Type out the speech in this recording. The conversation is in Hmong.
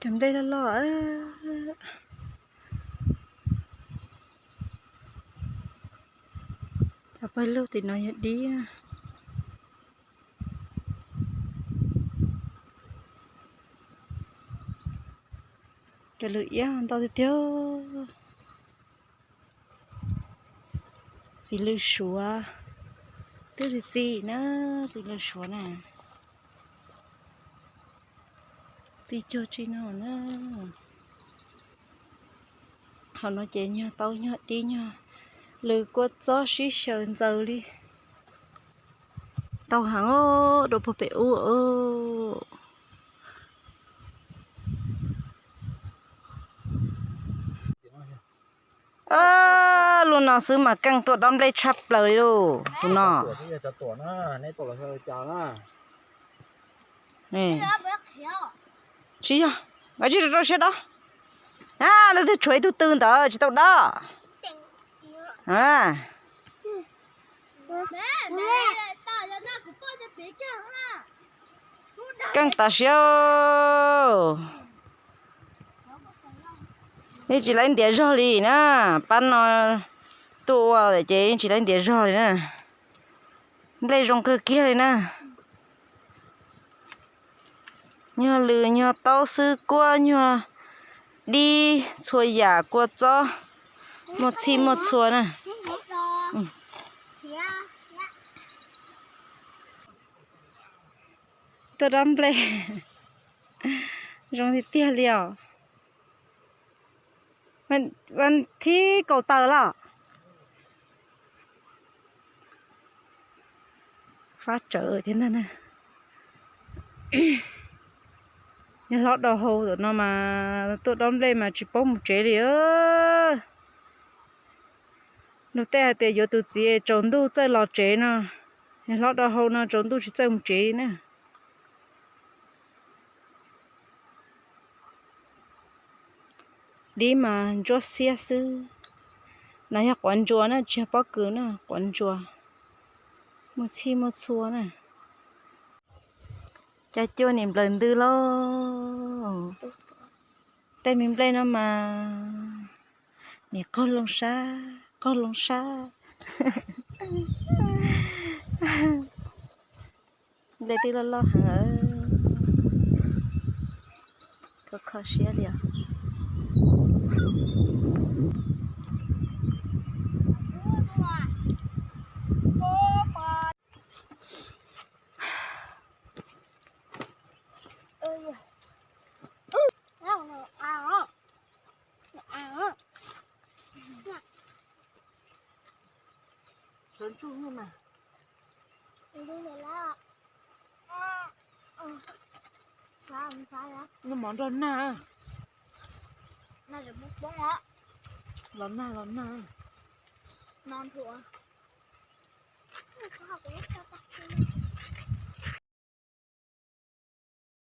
Cov nplej loj loj. Cov pawg lug tim no yog dib na. Cov lwm iab ntau tiag tiag. Txiv lws suav twb txi txi na, txiv lws suav na. Txi cuag tsi no na. Hauv no ces nyuag taub nyuag dib nyuag lws kua txob sib xyaw ntxaws li. Tau heev os, dua puag pem ub. Lub no xwb mas keej tuaj dob nplej tshaj plaws li lauj, tus no. Tsis yog, tsis rau rau siab dob. Leej twg tshuav ib tug tw ntawd tsis tau dob. Keej tas siab. Yeej tsis laib ntiav zog li na, pab no tuaj ua lawm ces yeej tsis laib ntiav zog li na. Nplej zoo kawg kiag li na. Nyuag lws nyuag taub xwb kuab nyuag dib txhua yam kua txob, muaj txhij muaj txhua na. Tuaj dob nplej zoo tiag tiag li os. Vas thib kaum tawm los. Fab tsawv thiab ntag na. Yog hlob do hau tom no mas tuaj dob nplej mas tsis paub mus tsev li. Luag tej hais tias yuav tus txiv tsaus ntuj txawj los tsev no, yog hlob do hau no tsaus ntuj tsis txawj mus tsev li na. Dib mas ntsuab xiab xwb. No yog quav ntsuas na, tsis yog pob kws na, quav ntsuas. Muaj txhij muaj txhua na. Cov cuaj nim nplawm ntws lauj. Tej me nplej no mas nim qaug loo sab, qaug loo sab. Nplej twb loj loj heev. Kho kho siab li os. Sawv ntsuj nyuj mas. Nyuj mov nrog nag. Los nag los nag.